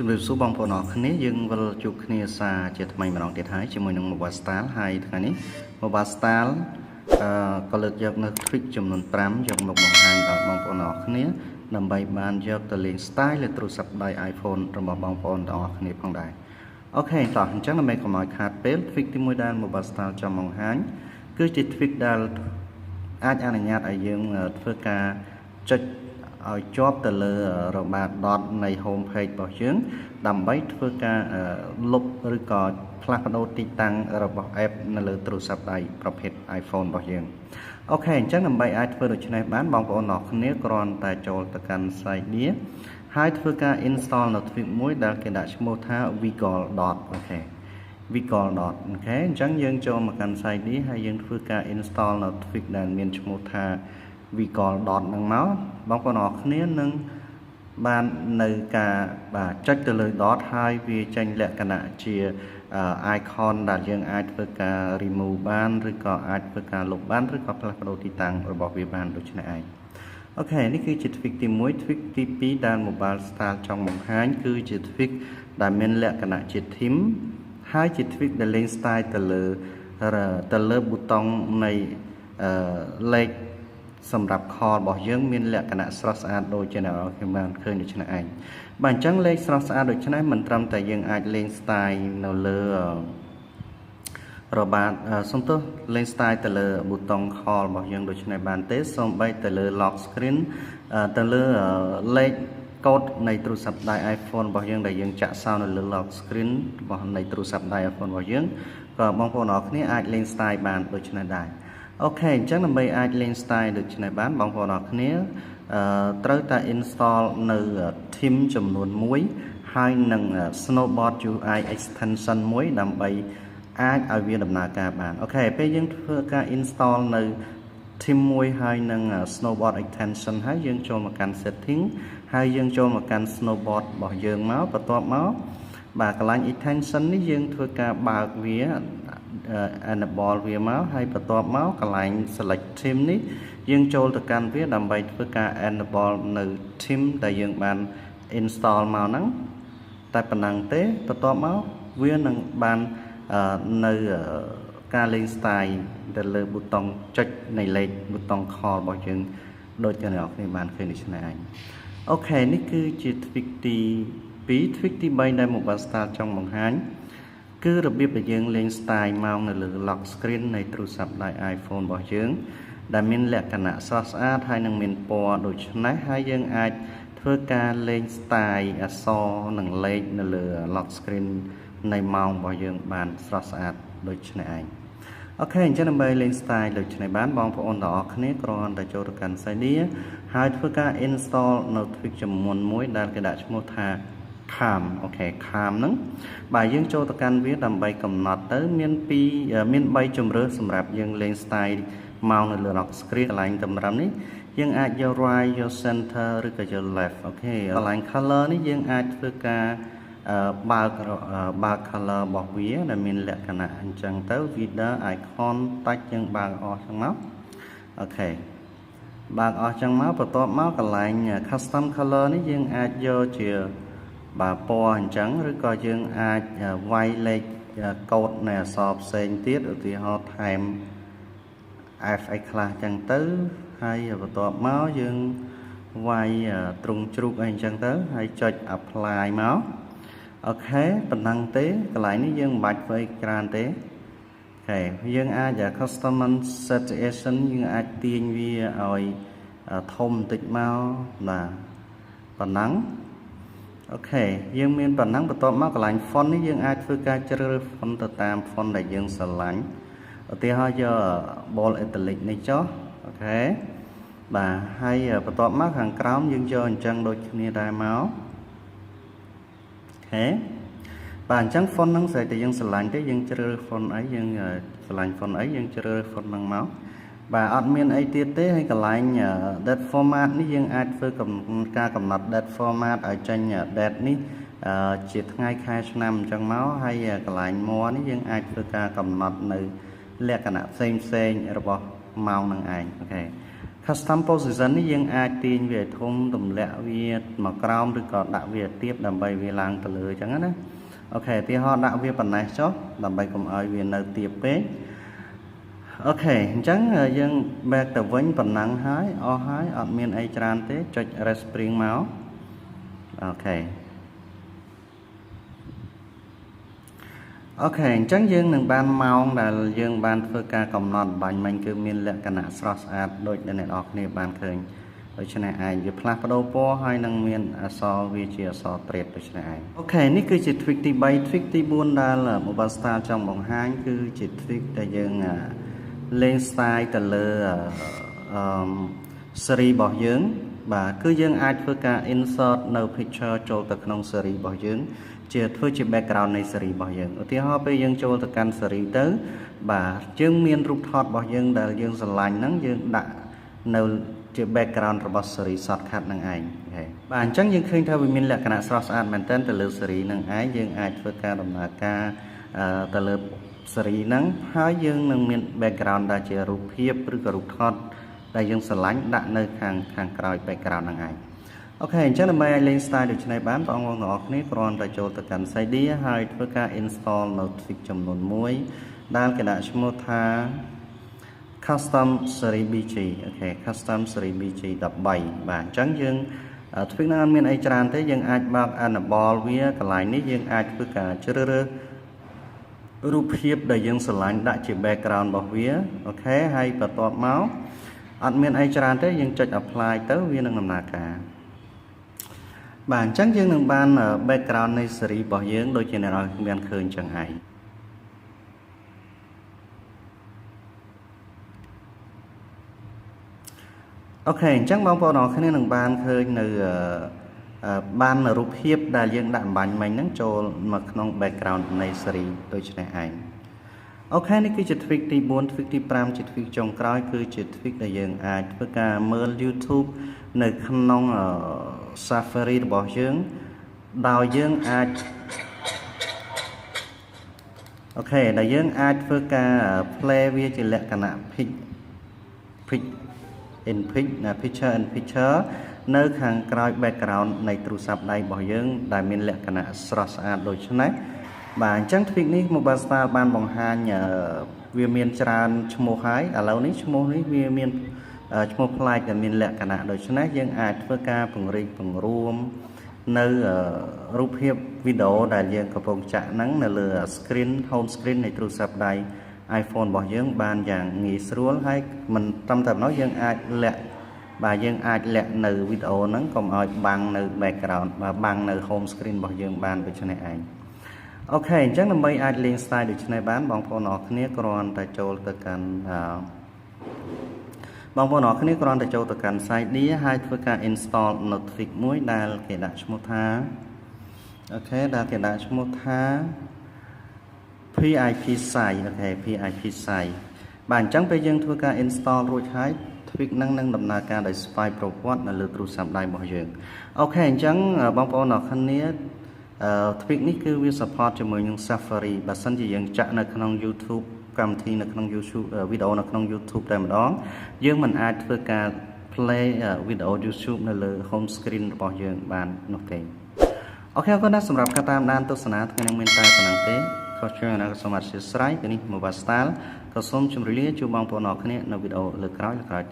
ជំរាបសួរបងប្អូនអរគ្នាយើងវិលជួបគ្នាសាជាថ្មីម្ដងទៀតហើយជាមួយនឹង Mobile Style ហើយថ្ងៃនេះ Mobile Style អឺក៏លើកយកនៅ tweak ចំនួន5យកមកបង្ហាញដល់បងប្អូនអរគ្នាដើម្បីបានយកទៅលេង style លើទូរស័ព្ទដៃ iPhone របស់បងប្អូនទាំងអស់គ្នាផងដែរ។ OK តោះអញ្ចឹងដើម្បីកុំឲ្យខាតពេល tweak ទី1ដែល Mobile Style ចង់បង្ហាញគឺជា tweak ដែលអាចអនុញ្ញាតឲ្យយើងធ្វើការចុចឲ្យជាប់ទៅលើរបា dot នៃ home page របស់យើងដើម្បីធ្វើការលុបឬក៏ផ្លាស់ប្ដូរទីតាំងរបស់ app នៅលើទូរស័ព្ទដៃប្រភេទ iPhone របស់យើង។ OK អញ្ចឹងដើម្បីអាចធ្វើដូច្នេះបានបងប្អូនអរគ្នាគ្រាន់តែចូលទៅកាន់ Cydia ហើយធ្វើការ install នៅ tweak មួយដែលគេដាក់ឈ្មោះថា Wiggle dot OK Wiggle dot OK អញ្ចឹងយើងចូលមកកាន់ Cydia ហើយយើងធ្វើការ install នៅ tweak ដែលមានឈ្មោះថា Wiggle dot ហ្នឹងមកបងប្អូនអរគ្នានឹងបាននៅការបាទចុចទៅលើ dot ហើយវាចេញលក្ខណៈជា icon ដែលយើងអាចធ្វើការ remove បានឬក៏អាចធ្វើការលុបបានឬក៏ផ្លាស់ប្ដូរទីតាំងរបស់វាបានដូចនេះឯង។ OK នេះគឺជា tweak ទី1 tweak ទី2ដែល Mobile Style ចង់បង្ហាញគឺជា tweak ដែលមានលក្ខណៈជា theme ហើយជា tweak ដែលលេង style ទៅលើប៊ូតុងនៃលេខសម្រាប់ call របស់យើងមានលក្ខណៈស្រស់ស្អាតដូចជាអ្នកនរខ្ញុំបានឃើញដូច្នេះឯងបាទអញ្ចឹងលេខស្រស់ស្អាតដូច្នេះមិនត្រឹមតែយើងអាចលេង style នៅលើរបាតសុំទោសលេង style ទៅលើប៊ូតុង call របស់យើងដូច្នេះបានទេសូម្បីទៅលើ lock screen ទៅលើលេខកូដនៃទូរស័ព្ទដៃ iPhone របស់យើងដែលយើងចាក់សោនៅលើ lock screen របស់នៃទូរស័ព្ទដៃ iPhone របស់យើងក៏បងប្អូនអរគ្នាអាចលេង style បានដូចនេះដែរ។ OK អញ្ចឹងដើម្បីអាចលេង style ដូចនេះបានបងប្អូនអរគ្នាត្រូវតែ install នៅ theme ចំនួន1ហើយនឹង Snowboard UI extension មួយដើម្បីអាចឲ្យវាដំណើរការបាន។ OK ពេលយើងធ្វើការ install នៅ theme មួយហើយនឹង Snowboard extension ហើយយើងចូលមកកាន់ setting ហើយយើងចូលមកកាន់ Snowboard របស់យើងមកបន្ទាប់មកបាទកន្លែង extension នេះយើងធ្វើការបើកវា enable វាមកហើយបន្ទាប់មកកន្លែង select theme នេះយើងចូលទៅកាន់វាដើម្បីធ្វើការ enable នៅ theme ដែលយើងបាន install មកហ្នឹងតែប៉ុណ្ណឹងទេបន្ទាប់មកវានឹងបាននៅការលេង style ទៅលើប៊ូតុងចុចនៃលេខប៊ូតុង call របស់យើងដូចជាអ្នកនរគ្នាបានឃើញនេះឆ្នៃឯង។ OK នេះគឺជា tweak ទី2 tweak ទី3ដែល Mobile Style ចង់បង្ហាញគឺរបៀបដែលយើងលេង style ម៉ោងនៅលើ lock screen នៃទូរស័ព្ទដៃ iPhone របស់យើង ដែលមានលក្ខណៈស្រស់ស្អាតហើយនឹងមានពណ៌ដូចនេះហើយយើងអាចធ្វើការលេង style អក្សរនិងលេខនៅលើ lock screen នៃម៉ោងរបស់យើងបានស្រស់ស្អាតដូចនេះឯង។ OK អញ្ចឹងដើម្បីលេង style ដូចនេះបានបងប្អូនទាំងអស់គ្នាគ្រាន់តែចូលទៅកាន់ Cydia ហើយធ្វើការ install នៅ tweak ចំនួនមួយដែលគេដាក់ឈ្មោះថា Calm OK Calm ហ្នឹងបាទយើងចូលទៅកាន់វាដើម្បីកំណត់ទៅមាន2មាន3ជម្រើសសម្រាប់យើងលេង style ម៉ោងនៅលើ lock screen កន្លែងតម្រឹមនេះយើងអាចយក right យក center ឬក៏យក left។ OK កន្លែង color នេះយើងអាចធ្វើការបើកបើក color របស់វាដែលមានលក្ខណៈអញ្ចឹងទៅ video icon តាច់យើងបើកអស់ចឹងមក OK បើកអស់ចឹងមកបន្ទាប់មកកន្លែង custom color នេះយើងអាចយកជាបាទពណ៌អញ្ចឹងឬក៏យើងអាចវាយលេខកូដនៃអក្សរផ្សេងទៀតឧទាហរណ៍ថែម F អីខ្លះចឹងទៅហើយបន្ទាប់មកយើងវាយទ្រុងជ្រូកអីអញ្ចឹងទៅហើយចុច apply មក OK ប៉ុណ្ណឹងទេកន្លែងនេះយើងមិនបាច់ធ្វើអីច្រើនទេ OK យើងអាច customization យើងអាចទាញវាឲ្យធំបន្តិចមកបាទប៉ុណ្ណឹង OK យើងមានប៉ុណ្ណឹងបន្ទាប់មកកន្លែង font នេះយើងអាចធ្វើការជ្រើសរើស font ទៅតាម font ដែលយើងស្រឡាញ់ឧទាហរណ៍យក bold italic នេះចុះ OK បាទហើយបន្ទាប់មកខាងក្រោមយើងយកអញ្ចឹងដូចគ្នាដែរមក OK បាទអញ្ចឹង font ហ្នឹងស្រេចតែយើងស្រឡាញ់ទេយើងជ្រើសរើស font អីយើងស្រឡាញ់ font អីយើងជ្រើសរើស font ហ្នឹងមកបាទអត់មានអីទៀតទេហើយកន្លែង date format នេះយើងអាចធ្វើការកំណត់ date format ឲ្យចេញ date នេះជាថ្ងៃខែឆ្នាំអញ្ចឹងមកហើយកន្លែង more នេះយើងអាចធ្វើការកំណត់នៅលក្ខណៈផ្សេងផ្សេងរបស់ម៉ោងនឹងឯង។ OK Custom position នេះយើងអាចទាញវាឲ្យធំទម្លាក់វាមកក្រោមឬក៏ដាក់វាទៀបដើម្បីវាឡើងទៅលើអញ្ចឹងណាOK ឧទាហរណ៍ដាក់វាប៉ុណ្ណេះចុះដើម្បីកុំឲ្យវានៅទៀបពេក OK អញ្ចឹងយើង back ទៅវិញប៉ុណ្ណឹងហើយអស់ហើយអត់មានអីច្រើនទេចុច respring មក OK OK អញ្ចឹងយើងនឹងបានម៉ោងដែលយើងបានធ្វើការកំណត់បាញ់មិញគឺមានលក្ខណៈស្រស់ស្អាតដូចដែលអ្នកនរគ្នាបានឃើញដូច្នេះឯងវាផ្លាស់ប្ដូរពណ៌ហើយនឹងមានអក្សរវាជាអក្សរត្រេតដូច្នេះឯង OK នេះគឺជា tweak ទី3 tweak ទី4ដែល Mobile Style ចង់បង្ហាញគឺជា tweak ដែលយើងលេង style ទៅលើអឺ Siri របស់យើងបាទគឺយើងអាចធ្វើការ insert នៅ picture ចូលទៅក្នុង Siri របស់យើងជាធ្វើជា background នៃ Siri របស់យើងឧទាហរណ៍ពេលយើងចូលទៅកាន់ Siri ទៅបាទយើងមានរូបថតរបស់យើងដែលយើងស្រឡាញ់ហ្នឹងយើងដាក់នៅជា background របស់ Siri shortcut ហ្នឹងឯងបាទអញ្ចឹងយើងឃើញថាវាមានលក្ខណៈស្រស់ស្អាតមែនទែនទៅលើ Siri ហ្នឹងឯងយើងអាចធ្វើការដំណើរការទៅលើ Siri ហ្នឹងហើយយើងនឹងមាន background ដែលជារូបភាពឬក៏រូបថតដែលយើងស្រឡាញ់ដាក់នៅខាងខាងក្រោយ background ហ្នឹងឯង OK អញ្ចឹងដើម្បីឲ្យលេង style ដូចនេះបានបងប្អូនទាំងអស់គ្នាគ្រាន់តែចូលទៅកាន់ Cydia ហើយធ្វើការ install នៅ tweak ចំនួន1ដែលគេដាក់ឈ្មោះថា custom Siri BG OK custom Siri BG 13បាទអញ្ចឹងយើង tweak ហ្នឹងអត់មានអីច្រើនទេយើងអាចបើក enable វាកន្លែងនេះយើងអាចធ្វើការជ្រើសរើសរូបភាពដែលយើងស្រឡាញ់ដាក់ជា background របស់វាOK ហើយបន្ទាប់មកអត់មានអីច្រើនទេយើងចុច apply ទៅវានឹងដំណើរការបាទអញ្ចឹងយើងនឹងបាន background នៃ Siri របស់យើងដូចជាអ្នកនរមានឃើញចឹងឯង OK អញ្ចឹងបងប្អូនអរគ្នានឹងបានឃើញនៅបានរូបភាពដែលយើងដាក់អំបញ្ញមិញហ្នឹងចូលមកក្នុង background នៃ Siri ដូចនេះឯង OK នេះគឺជា tweak ទី4 tweak ទី5ជា tweak ចុងក្រោយគឺជា tweak ដែលយើងអាចធ្វើការមើល YouTube នៅក្នុង Safari របស់យើងដោយយើងអាច OK ដែលយើងអាចធ្វើការ play វាជាលក្ខណៈ pic pic in pic ណា picture in picture នៅខាងក្រោយ background នៃទូរស័ព្ទដៃរបស់យើងដែលមានលក្ខណៈស្រស់ស្អាតដូចនេះបាទអញ្ចឹង tweak នេះ Mobile Style បានបង្ហាញវាមានច្រើនឈ្មោះហើយឥឡូវនេះឈ្មោះនេះវាមានឈ្មោះប្លែកដែលមានលក្ខណៈដូចនេះយើងអាចធ្វើការពង្រីកពង្រួមនៅរូបភាពវីដេអូដែលយើងកំពុងចាក់ហ្នឹងនៅលើ screen home screen នៃទូរស័ព្ទដៃ iPhone របស់យើងបានយ៉ាងងាយស្រួលហើយមិនត្រឹមតែប៉ុណ្ណោះយើងអាចលាក់បាទយើងអាចលាក់នៅវីដេអូហ្នឹងកុំឲ្យបាំងនៅ background បាទបាំងនៅ home screen របស់យើងបានដូច្នេះឯង OK អញ្ចឹងដើម្បីអាចលេង style ដូចនេះបានបងប្អូនអរគ្នាគ្រាន់តែចូលទៅកាន់បងប្អូនអរគ្នាគ្រាន់តែចូលទៅកាន់ Cydia ហើយធ្វើការ install Netflix មួយដែលគេដាក់ឈ្មោះថា OK ដែលគេដាក់ឈ្មោះថា PIP site OK PIP site បាទអញ្ចឹងពេលយើងធ្វើការ install រួចហើយ tweak នឹងនឹងដំណើរការដោយស្វ័យប្រវត្តិនៅលើទូរស័ព្ទដៃរបស់យើង OK អញ្ចឹងបងប្អូនអរគ្នា tweak នេះគឺវា support ជាមួយនឹង Safari បើសិនជាយើងចាក់នៅក្នុង YouTube កម្មវិធីនៅក្នុង YouTube វីដេអូនៅក្នុង YouTube តែម្ដងយើងមិនអាចធ្វើការ play វីដេអូ YouTube នៅលើ home screen របស់យើងបាននោះទេOK អរគុណណាស់សម្រាប់ការតាមដានទស្សនាថ្ងៃនេះមានតែប៉ុណ្ណឹងទេខុសឆ្គងណាក៏សូមអធ្យាស្រ័យពីនេះ Mobile Style ក៏សូមជម្រាបលាជួបបងប្អូនអរគ្នានៅវីដេអូលើក្រោយៗ